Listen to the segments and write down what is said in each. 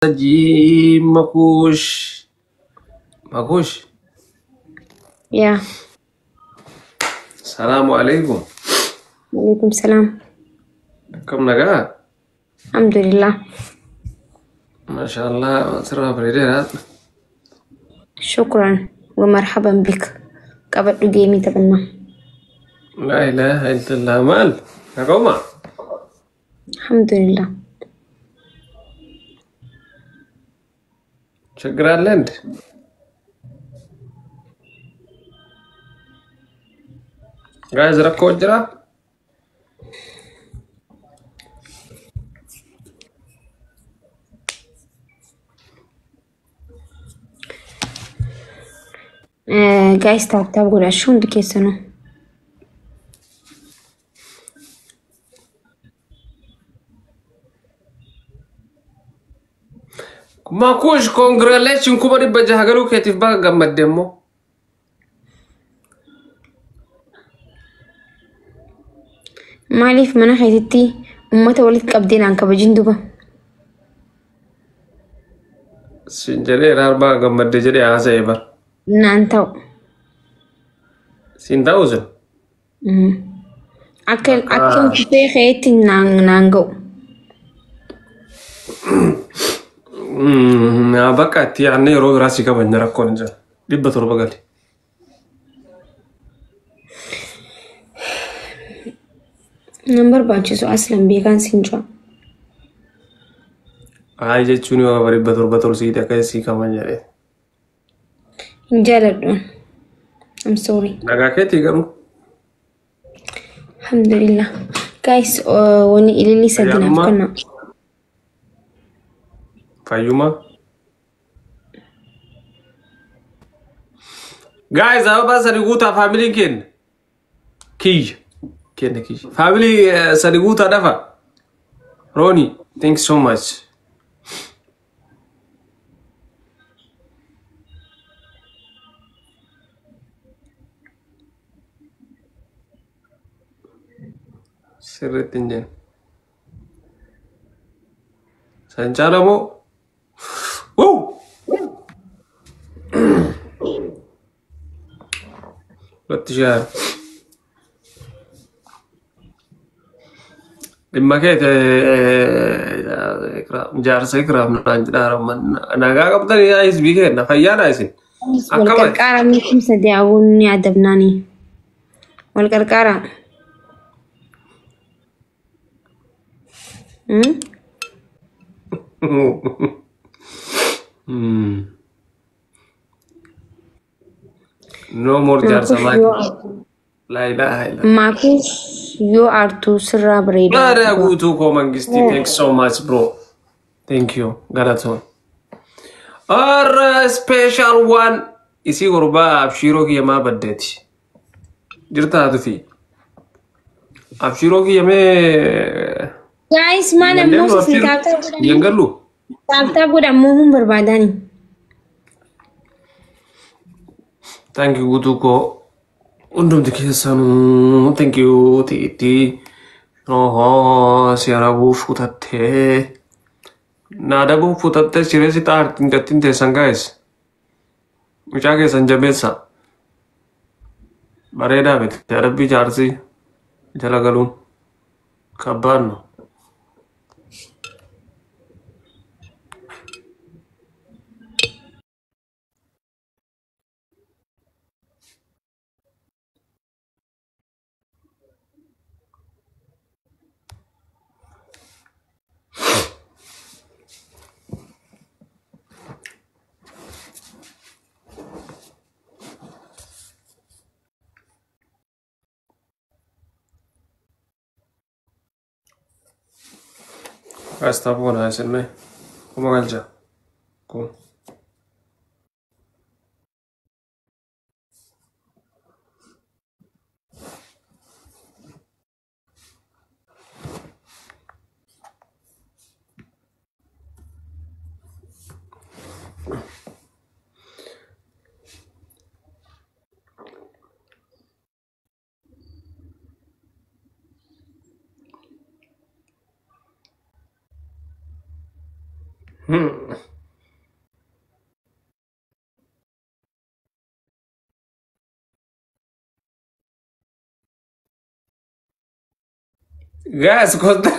Sajii Makuush. Makuush. Yaa, Salaamu alaikum. Alaikum salaam. Akkam nagaa? Alhamdulillah. Maashaallah sirraa bareedeera. Shukran wa marhaban bik. Qabadhu geemii taphannaa. Laa ilaaha illallah maal? Nagauma? Alhamdulillah. ችግር አለ እንዴ? ጋይዝ rakkoo jira? Gaayis taaptaap godhachuu hundi keessanuu. Makuush congratulation 600,000 galuu keetiif baga gammadde immoo. Maaliif mana keetitti uummata walitti qabdee naan kabajin duba? Sin jedhee baga gammadde jedhee haasa'e bar. Naan ta'u. Sin ta'u sun? Akka akka kufee keetti naan ga'u. Bakka itti yaadnee yeroo biraa si kabajna rakkoon hin jiru. 700 gali. Nan barbaachisu aslan beekaan sin jira. Ayi jechuun yoo qaba 700 tolsiite akka si kaban jedhee. Hin jaaladhu. I'm sorry. Nagaa keetii garuu. Alhamdulillah. Guys, wani ililli sadinaaf Fayyummaa? kenna. Fayyummaa? Guys, ababaa sadi guutaa faamiliin keenya. Kiyya. Kenna kiyya. Faamilii sadi guutaa dafa. Rooni, thank you so much. Sirriitti hin jennu. San caala moo? Wuu! Latti shaar. Dhimma kee jaarsa ikraam naan jedhaa nagaa qabdan yaa hisbii kenna fayyaadha isin. Wal Akkama? qarqaara miikum sadii awuun ni adabnaani. Wal qarqaara. No more jaarsa Maakush maaki. yoo aartu. Laa ilaaha illallah. Maakush yoo aartu sirraa bareeda. Maariyaa guutuu koo mangistii thank you so much bro. Thank you galatoon. Arra special one isii gurbaa abshiiroo kiyya maa baddeeti. Jirtaa tufi. Abshiiroo kiyya mee Guys, maal biyyan ammoo deemnu isin abshiiroo? taaptaap godhanii Biyyan gallu? taaptaap godhan moo hin barbaadani? Thank you guutuu koo hundumti keessanuu thank you tiitti. Ohoo si arabuuf kutattee. Na adabuuf kutattee siree si xaartiin gattiin teessan guys. Mucaa keessan jabeessa. Bareedaa miti. Adabbii jaarsi jala galuun kabbaannu. Guys, tapha kana isin mee. Kuma galcha. Kun. Guys, kottaa.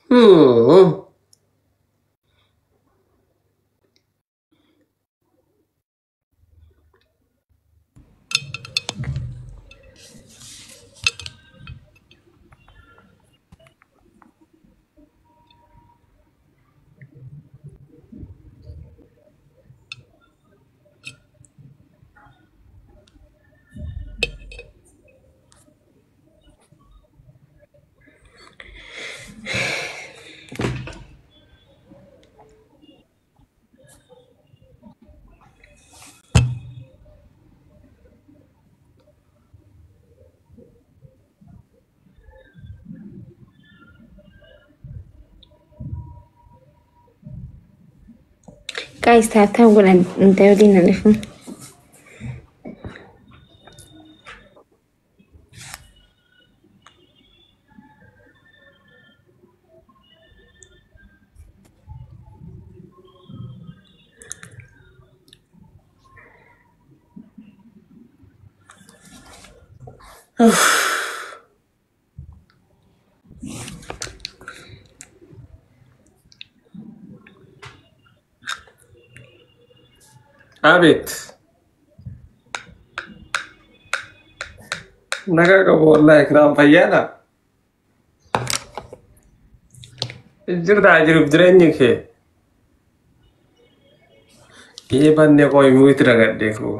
Hmm. Guys, tap tap godhan intayooliin na dhufu. Abeet. Nagaa qabu wallahi kiraan fayyaadha. Jirtaa jiruuf jireenyi kee. Eebanne qoy muyti ragadhee koo.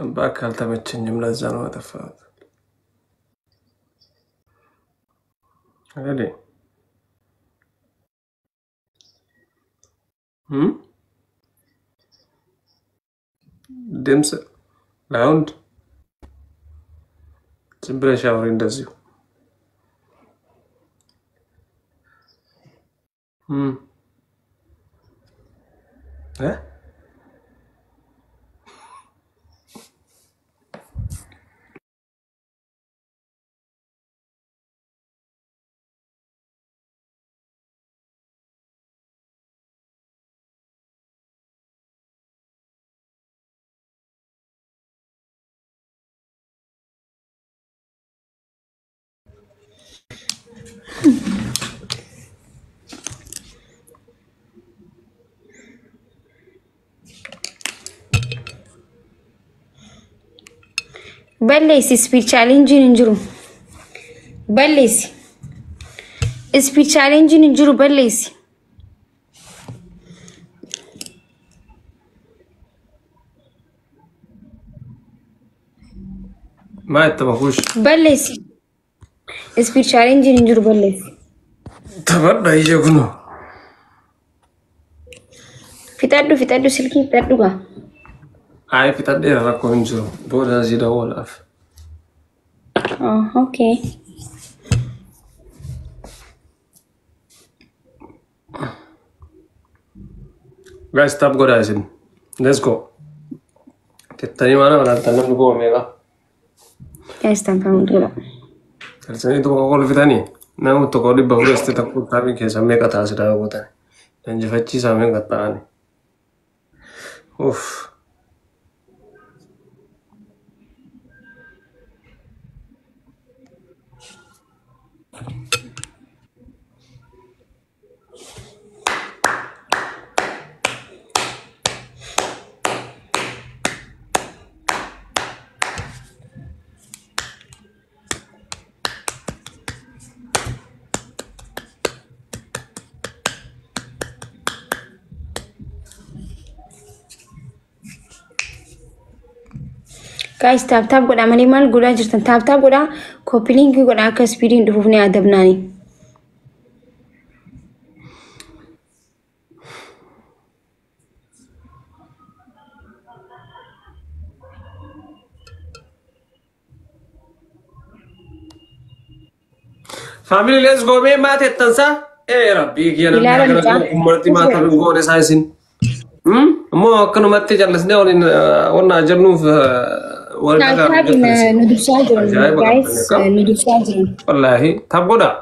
እባክህ አልተመቸኝም። ለዛ ነው ያጠፋሁት። አይደል? ድምፅ loud ዝም ብለሽ አውሪ እንደዚሁ። እ? Balleessi speed challenge hin jiru. Balleessi. Speed challenge hin jiru balleessi. Maa itti makuush? Balleessi. Speed challenge hin jiru balleessi. Taphadha ija kunoo. Fixadhu fixadhu silkii fixadhu gaa. Ay fixadheera rakkoo hin jiru. Booda asii dawwalaaf. Oh, okay. Guys, tap godhaa isin. Let's go. Tettanii maana walaaltan namni koo meeqa? Guys, tap tap godha. Galchanii tokko kolfitanii nama tokko 400 tokko taphii keessa meeqa taasisaa gootan. Injifachiisaa meeqa ta'ani. Uff. Guys, tap tap godhaa malee maal godhaa jirtan? Tap tap godhaa, copy link godhaa akka speediin dhufuuf ni adabnaani. Family, let's go. Mee maati ettansa? Ee rabbii kiyya, namni Ilaala hagana mucaa. ummatti maata hin goone isaa isin. Ammoo akkanumatti callisnee waliin wannaa jennuuf waliin Tap dhagaa tap jirtan isin. nu dursaa jiran Ajaa'iba guys, qabdan akkam. nu dursaa jiran. Wallaahi tap godhaa.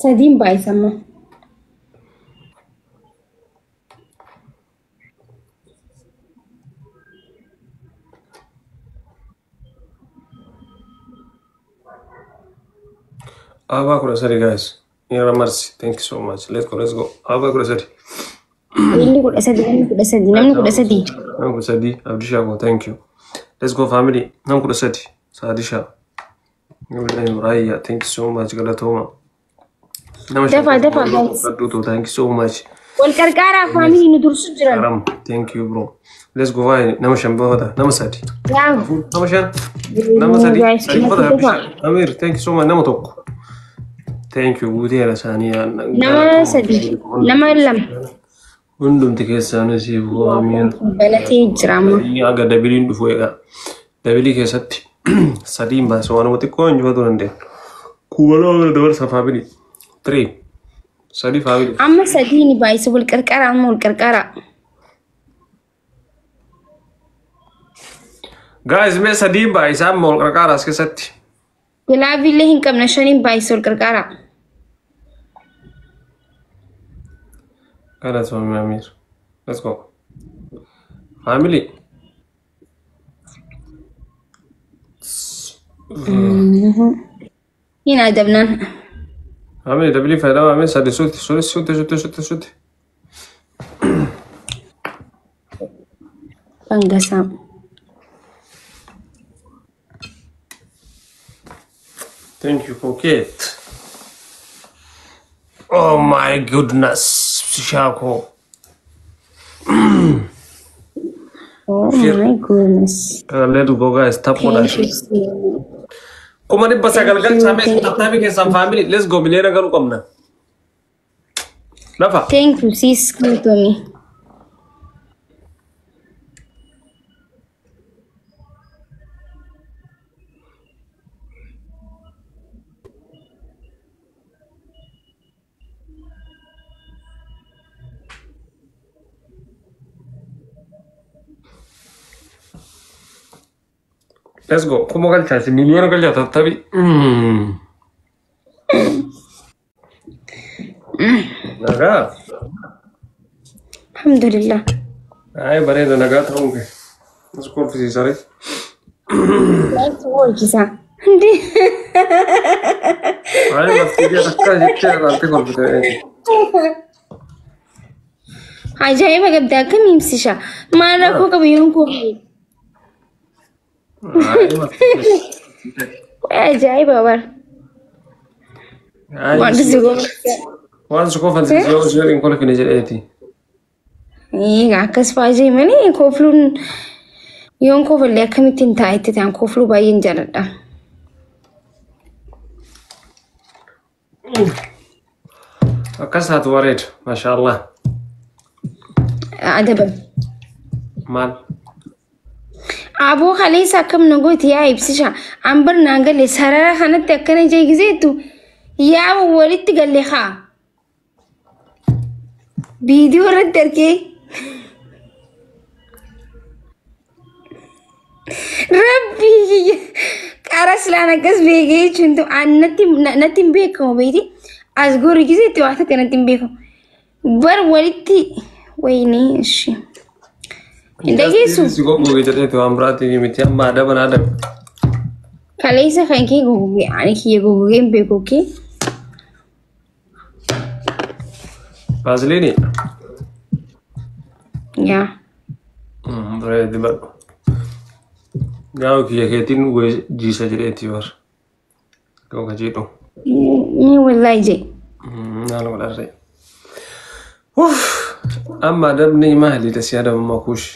Sadiin baay'isamma. Abaa 13, guys. Yeroo marsi. Thank you so much. Let's go, let's go. Abaa 13. Inni 13, namni 13, namni 13. Nama 13. Abdishaa koo, thank you. Let's go, family. Nama 13. Saadishaa. Raayyaa, thank you so much. Galatooma. Nama shan. Dafaa dafaa guys. Fadhuutu, thank you so much. Wal qarqaaraa family, nu dursu jiran. Karam, thank you, bro. Let's go, fine. Nama shan boqota. Nama sadi. Yaa. Nama shan. Nama sadi. Guys, Sadi boqota. dafaa. Amir, thank you so much. Nama tokko. Thank you. Guuteera isaanii. Nama sadi. Nama lama. Hundumti keessaan siif Amiir. Galatee jira amma. Aga dabiliin dhufu egaa. Dabilii keessatti sadiin baase waanuma xiqqoo injifatu dandeenya. 2000 dabarsa, family. Three. Sadi, family. Amma sadii ni baay'isa, wal qarqaaraa, amma wal qarqaaraa. Guys, mee sadiin baay'isaa amma wal qarqaara as keessatti. Gilaavillee hin qabna, shaniin baay'isa, wal qarqaaraa. Galatoomii Amiir. Let's go. Family. Hin adabnaan. Family, dabilii fayyadamaa mee sadi suuti suuti suuti suuti suuti suuti. Bangasaa. Thank you, Coquette. Oh my goodness, Shako. Oh my goodness. Let's go, guys. Tap godhaa. Thank you. 900,000 galchaa mee tap tapii keessan, family. Let's go, miliyoona galuu qabna. Lafa. Thank you, sis Kutomi. Let's go. Kuma galchaa miliyoona galchaa tap tapii. Nagaa. Alhamdulillah. Ay, bareeda nagaa ta'uun kee. As kolfisiisare. Maaltu hojjisa? Hindi. Ay, lafti akka jettee ilaaltee kolfite. Ajaa'iba qabda, akkam himsisha. Maal rakkoo qabu yoon koofne? Ay, lafti. Ajaa'iba bar. Ay, Wanti si goofta. waan si kofalsiise yoo si hin kolfine jedheeti. Egaa akkas fa'aa jee malee koofluun yoon koofallee akkamittiin ta'a itti ta'an, koofluu baay'een jaalladha. Akkas taatu bareeda. Masha Allah. Adaba. Maal? Aboo, kaleessa akkam na gooti yaa ibsisha. An bar naan galle, sarara kanatti akkana jee gizeetu yaa walitti galle haa. Viidiyoo irratti argee. Rabbii qara silaan akkas beekee jechuun natti hin beekamu beeti. As goori gizeetti waan takka natti hin beekamu. Bar walitti wayinii ishee. Hin dhageessu? Si goggoge jedheeti, waan biraatiin miti, amma adaba na adabe. Kaleessa kan kee goggogee, ani kiyya goggogee hin beeku kee. Vaasiliinii? Yaa. Bareedi badhu. Gaafa kiyya keetiin jiisa jedheeti bar. Yoo ka jedhu. Ni wallahi jee. Maal godharree? Uff! Amma adabni maali si adabamu kuush?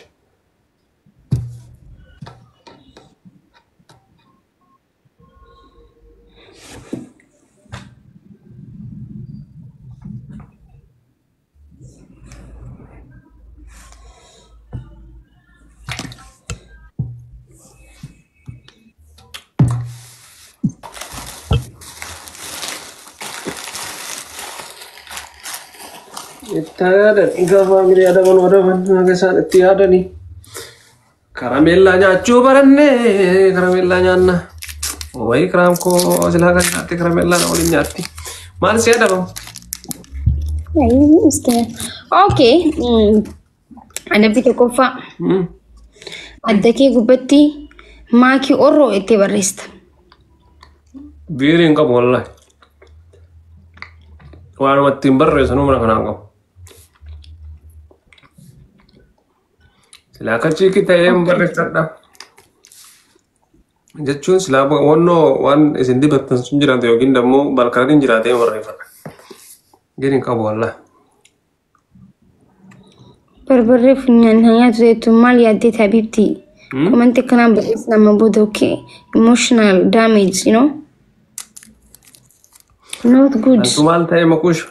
Itti yaadan egaa faamilii adaban adaban haga isaan itti yaadanii. Karameellaa nyaachuu barannee karameellaa nyaanna. Wayi kiraam koo silaa kan nyaatti karameellaa na waliin nyaatti. Maal si adabamu? Okay. Adabbii tokkoffaa. Adda kee gubbatti maakii orroo itti barreessita. Biirii hin qabu wallahi. Waanuma ittiin barreessanuu mana kanaan qabu. Silaa akka chiikii ta'ee hin barreessadha. Jechuun silaa wannoo waan isin dibattan sun jiraate yookiin immoo balkanatiin jiraate hin barreeffadha. Gadi hin qabu wallahi. Barbarree funyaan nyaatu jettu maal yaaddee habiibti? Komantii akkanaan barreessi nama booda, okay. Emotional damage. Not good. Antu maal ta'e makuush?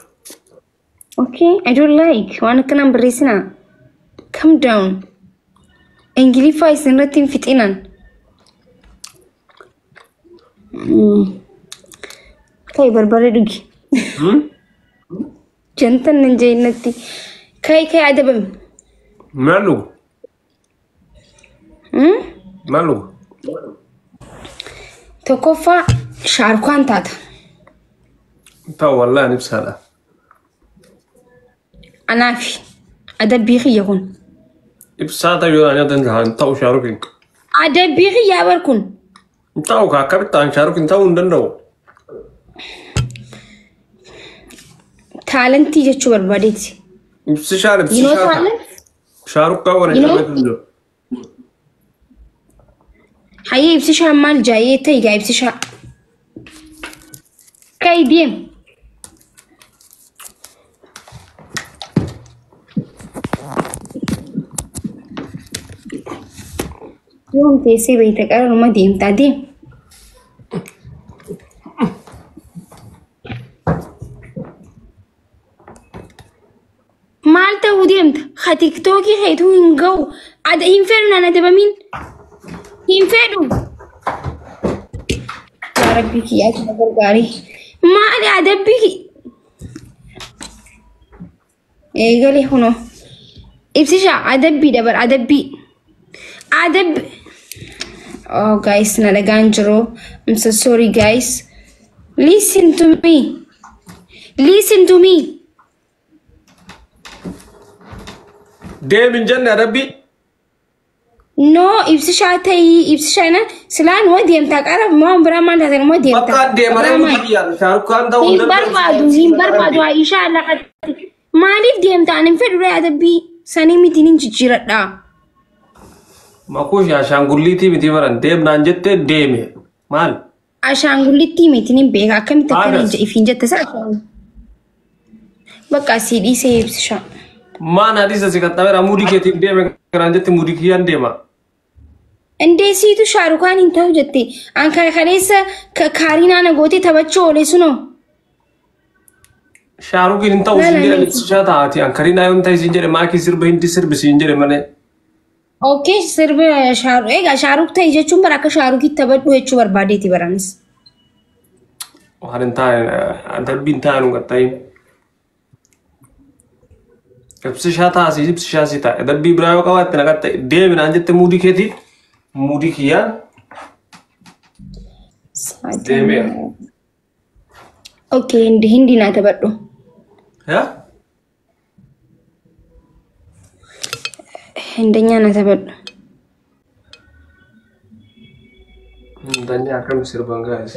Okay, I don't like. Waan akkanaan barreessinaa. Calm down. Ingiliffaa isin irratti hin fixinan. Kai barbarree dhugi. Jantan nan jeenatti. Kai kai adabami. Maal dhugu? Maal dhugu? Tokkoffaa shaarkaan taata. Ta'u wallahi ani ibsaadha. Anaafi adabbii kiyya kun. Ibsaa ta'u yoo nyaatan hin ta'u shaarukiin. Adabbii kiyyaa bar kun. Hin ta'u ka akkamitti ta'an shaarukiin ta'uu hin danda'u. Taalentii jechuu barbaadeeti. Ibsishaan You know ibsishaan. talent? Shaarukkaa waan You know? hin jiru. Hayyee ibsishaan maal jaayee ta'e gaa ibsishaa. Kai deem. Yoom teessee beekta qararuma deemtaa deem. Maal ta'uu deemta? Ha tiktookii keetuu hin ga'u. Ada hin fedhu naan adabamin. Hin fedhu. Yaa Rabbii kiyyaa kana gargaari. Maali adabbii eegale kunoo. Ibsisha adabbii dabar adabbii. Adabbii. Oh guys, na dhagaan jiru. I'm so sorry, guys. Listen to me. Listen to me. Deem hin jenne adabbii. No, ibsishaa ta'ii ibsishaa na silaan numa deemtaa qara waan biraa maal taate numa deemtaa. Bakka deemaree mukiyyaan shaarukkaan ta'uu Hin barbaadu, hin barbaadu Aishaa laqatti. Maaliif deemta? Ani hin fedhu adabbii sanii miti, nin jijjiiradha. Makuush ashaangulliitii miti baran deemnaan jettee deeme maal? Ashaangulliitii miti, nin beeka akkamitti akkana Maagas. ifiin jette sa ashaangulliitii. Bakka asii dhiisee ibsishaa. Maan hadiisa si qaxxabeera muudii keetiin deeme kanaan jette muudii kiyyaan deema. Indee siitu shaarukaan hin ta'u jette. An kan kaleessa kaarinaa na gootee taphachuu oole sunoo. Shaarukiin hin ta'u siin Laala jedhe miti. Ibsishaa taati an karinaa yoon ta'e siin jedhe maakii sirba hindi sirbi siin jedhe malee. Okay, sirba shaaru egaa shaaruk ta'e jechuun bara akka shaarukitti taphadhu jechuu barbaadeeti baranis. Waan hin taane adabbii hin taane nu qaxxayin. Ibsishaa taasii ibsishaa si taa'e adabbii biraa yoo qabaatte na qaxxaye deemi naan jette muudii keetiin muudii kiyyaan deemeera. Okay, hindi hindi naa taphadhu. Yaa? Hindanyaa naa taphadhu. Danyaa akkam sirban gaa'is.